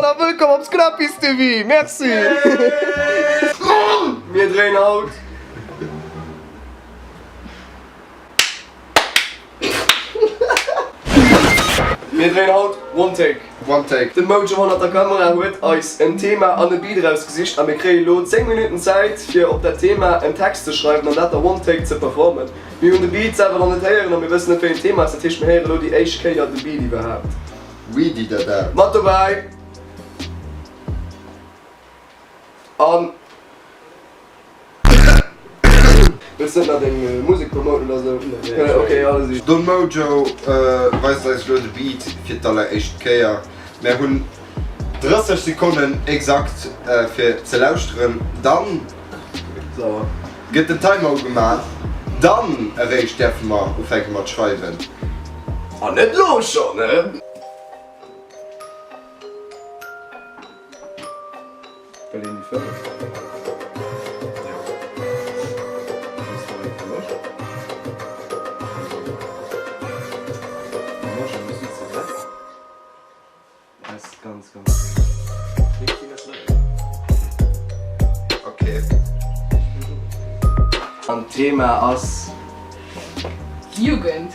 Mann a wëllkomm op Scrappy's TV! Merci! Mir dréien haut. Mir dréien haut One Take. One Take. De Mojo hannert der Kamera huet eis en Thema an e Beat erausgesicht a mir kréie lo 10 Minutten Zäit fir op dat Thema en Text ze schreiwen an dat da One Take ze performen. Mir hunn de Beat selwer nach net héieren a mir wëssen net wéi en Thema ass, dat heescht mir héiere lo déi éischt Kéier de Beat iwwerhaapt. Weedy da da. Mat dobäi an. Wëlls net nach deng Musek promoten oder sou? Ok, allez-y. Don Mojo weist eis elo de Beat fir d'alleréischt Kéier. Mär hunn 30 Sekonnen exakt fir ze lauschteren, dann gëtt den Timer ugemaach, dann eréischt däerfe mer ufänke mat schreiwen. An net lo schonn, he? Well een déi fënneft Jo. Ass dat eng fir mech? Ass ganz ganz Ok. An d'Thema ass. Jugend.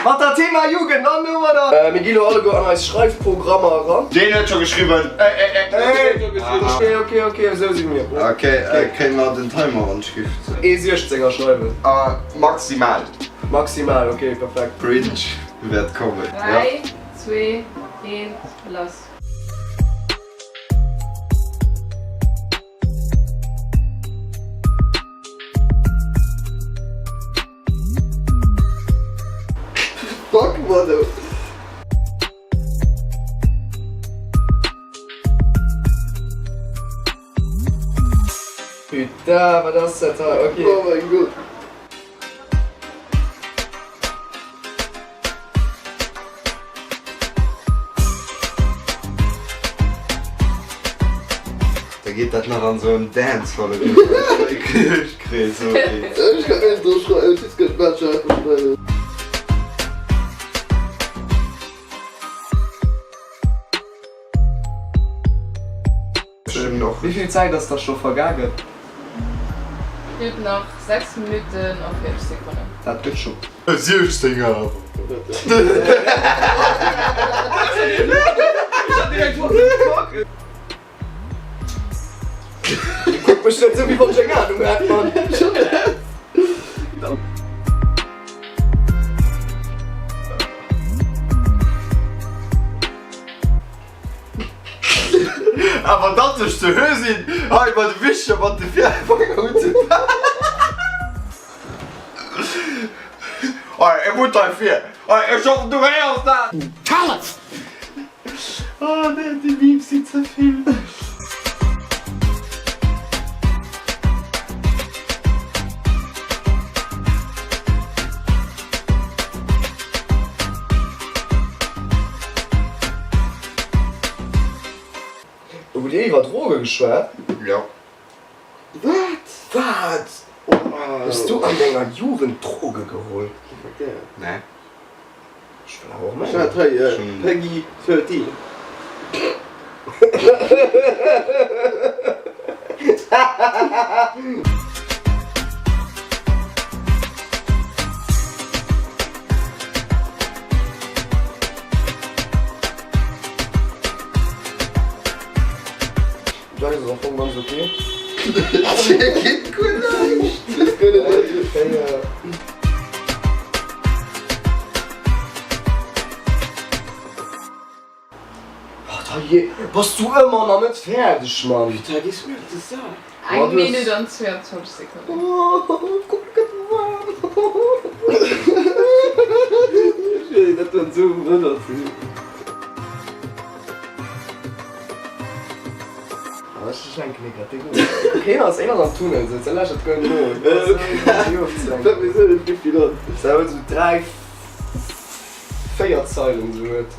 Mat der Thema Jugend an hu mer da. Mir gi lo alleguer an eis Schreifprogrammer eran. Deen huet scho geschriwwen. Ok, ok, ok, esou si mir. Ok, kréie mer den Timer an d'Schrift? Ee Siechzenger schreiwen. Maximal. Maximal, ok, perfekt. Cringe wäert kommen. 3, 2, 1, lass. Fuck man oh. Putain, wat ass dat hei? Ok. Oh mein Gott. Da geet dat nach an sou en Dancehall eriwwer. Ech kréie sou een. Ech kann net dru schreiwen, ech weess guer net wat ech einfach schreiwen. Wéi vill Zäit ass da scho vergaangen? Huet nach 6 Minutten a 40 Sekonnen. Dat gëtt scho. E Siechzenger awer. Kuck mech net sou wéi wann ech eng Ahnung hätt, Mann. Awer datt ech ze höh sinn hei bei de Wicher mat de Virfanger unzepaken. Hei, ech muss hei vir. Hei, ech hoffen du héiers dat. Kallef! Oh nee, déi Memes sinn ze vill. Hutt Dir iwwer Droge geschwat? Jo. Wat? Wat? Hues du an denger Jugend Droge geholl? Nee. Ech wëll awer och Ech hat hei Peggy 13. Dei ass am Fong ganz ok. Geet guer näischt. Bass du ëmmer nach net fäerdeg, Mann? Putain, gees mir op de Sak. Eng Minutt an 22 Sekonnen. Kuck, et gëtt waarm. Dat huet esou wëll ze sinn. Keen ass een ass am Tunnel sou ze lächelt guer no. Sou 3 4 Zeilen sou huet.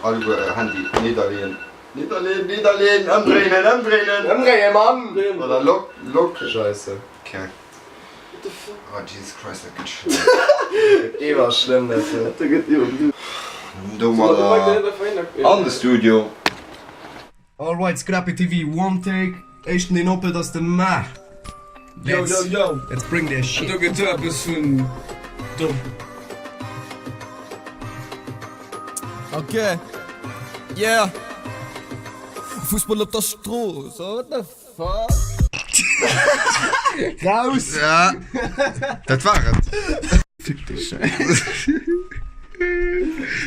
Alleguer är Handy nidderleeën. Nidderleen, nidderleen, ëmdréinen, ëmdréinen! Ëmdréinen, Mann! Oder lock, lock. Scheisse. Okay. What the fuck? Oh Jesus Christ, dat gëtt schlëmm. Dat gëtt iwwer schlëmm, dat do. Dat gëtt iwwer schlëmm. Domadder an de Studio. Alright, Scrappy TV, one take. Éischten deen ophëlt ass de Mar. Yo, yo, yo. Let's bring that shit. Do gëtt eppes vun domm. Ok, yeah. Fussball op der Strooss, oh what the fuck? Raus! Ja, dat war et. Fick dech.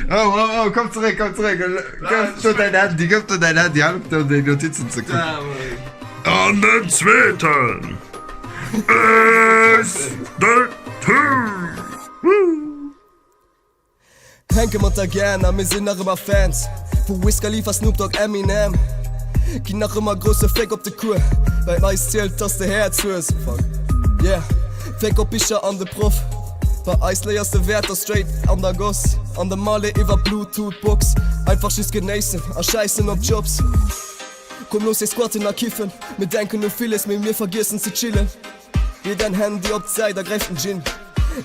Oh, oh, oh, komm zeréck, komm zeréck. Gëff do däin Handy, gëff do däin Handy, hal op do deng Notizen ze kucken. An den zweeten is de Tim. Hänke mat der Gang a mir sinn nach ëmmer Fans vu Wiz Khalifa, Snoop Dogg, Eminem. Ginn nach ëmmer grousse Féck op de Cours, well eis zielt, dass de Häerz hues. Fuck yeah, Féck op Bicher an de Proff. Bei eis léiers de Wäerter straight an der Goss, an de Male iwwer Bluetooth Box. Einfach just genéissen a schäissen op Jobs. Komm looss eis squatten a kiffen, mir denken u villes, mee mir vergiessen ze chillen. Lee däin Handy op d'Säit a gräif den Gin.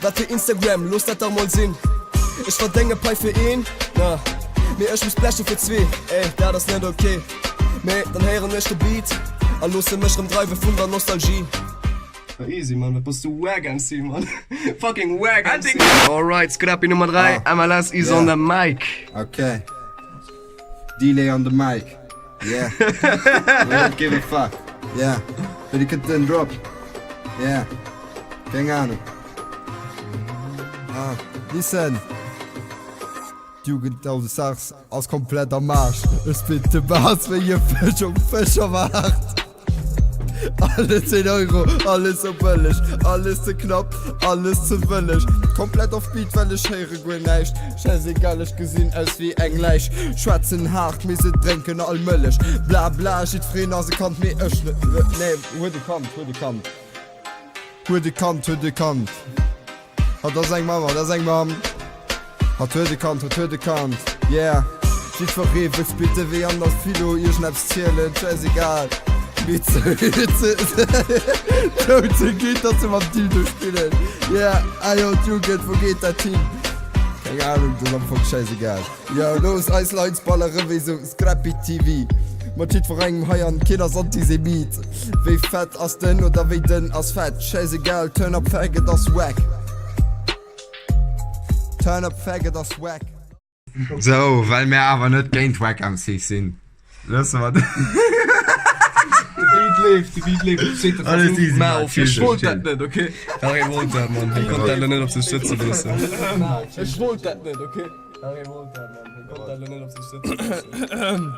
Wat fir Instagram, looss dat dach mol sinn. Ech verdénge Pai fir een, na, mee ech muss blechen fir zwee. Ey, dat ass net ok, mee dann héieren ech de Beat a loosse mech rëm dreiwe vun der Nostalgie. Easy man, wat bass du wack MC man, fucking wack MC. Alright, Scrappy Nummer 3, MLS is on the mic. Ok, Delay on the mic. Yeah, we don't give a fuck. Yeah, wéi kënnt den Drop? Yeah, keng Ahnung. Ah, listen. D'Jugend hautdesdaags ass komplett am Aarsch. Ech spillt de Bass wéi e Fësch um Fëschermaart. Alles een Euro, alles sou bëlleg, alles ze knapp, alles ze wëlleg. Komplett off beat, well ech héiere guer näischt. Schäisegal, ech gesinn aus wéi eng Läich. Schwätzen haart, mee se drénken all Mëllech. Bla bla, jiddwereen ass e Kand, mee ech net. Nee, huet e Kand, huet e Kand. Huet e Kand, huet e Kand. Hatt ass eng Mamm, hatt ass eng Mamm. Hatt huet e Kand, hatt huet e Kand, yeah. Jiddweree wëll splitten wéi an der Philo iergendeppes zielen, schäisegal. Mee ze dozou geet, datt se mam Dildo spillen, yeah. Ah jo, d'Jugend, wou geet dat hin? Keng Ahnung, dat ass am Fong schäisegal. Jo, looss eis Lines ballere wéi sou Scrappy TV. Mat jiddwerengem hei an keen ass Antisemit. Wéi fett ass dënn oder wéi dënn ass fett? Schäisegal, turn up faggot ass wack. Turn up faggot ass wack. Sou, well mär awer net géint wack MCs sinn, loosse mer De Beat leeft, de Beat leeft. Zweete Alles Versuch, easy, Mau, Mann. ech Chill, wollt chill. dat net, okay? Harry wollt dat, Mann. Hie konnt dat elo net op sech sëtze loossen. Ech wollt dat net, okay? Harry wollt dat, Mann. Hie konnt dat elo net op sech sëtze loossen.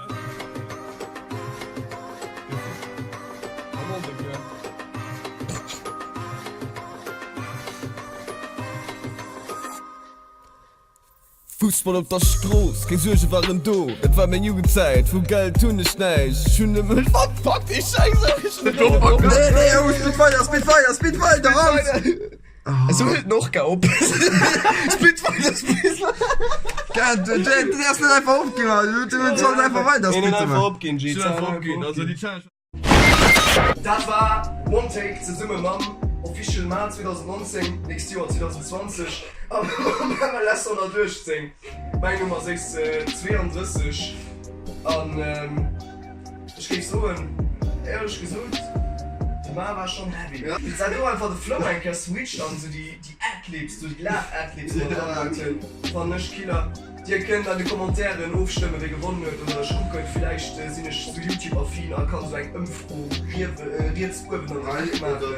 Fussball op der Strooss, keng Suerge waren do, et war meng Jugendzäit, vu Geld hunn ech näischt, ech hunn nëmmen, what fuck, déi Schäiss, ech hunn Nee, nee, oh, spit weider, spit weider, spit weider, raus! Esou hëlt en och gar op. Spit weider, spit weider. Ja, du, du, du däerfs net einfach opginn, Mann. Du, du solls einfach weider Een spitten, einfach Mann. opginn, G. Dat war One Take zesumme mam Official Mar 2019, nächst Joer 2020, a mam MLS 118. Mäin Numm ass Ace 32 an ech géif soen, éierlech gesot, de Mar war schonn heavy. Wéi se do einfach de Flow eng Kéier switcht an esou déi Adlibs, esou déi Love Adlibs mat dran huet, fannen ech Killer. Dir kënnt an de Commentairen ofstëmmen wee gewonnen huet oder ech kucken, villäicht sinn ech sou Youtube affin a kann sou eng Ëmfro riets uewen an der Mëtt maachen.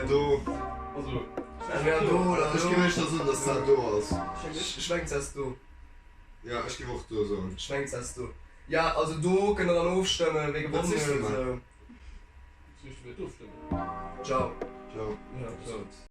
Entweder do oder Ech do. géif éischter soen, dass dat do ass. Ech mengen s'ass do. Jo, ech géif och do soen. Ech mengen s'ass do. Ja, also do kënnt der dann ofstëmmen wee gewonnen huet. Ciao. Ciao.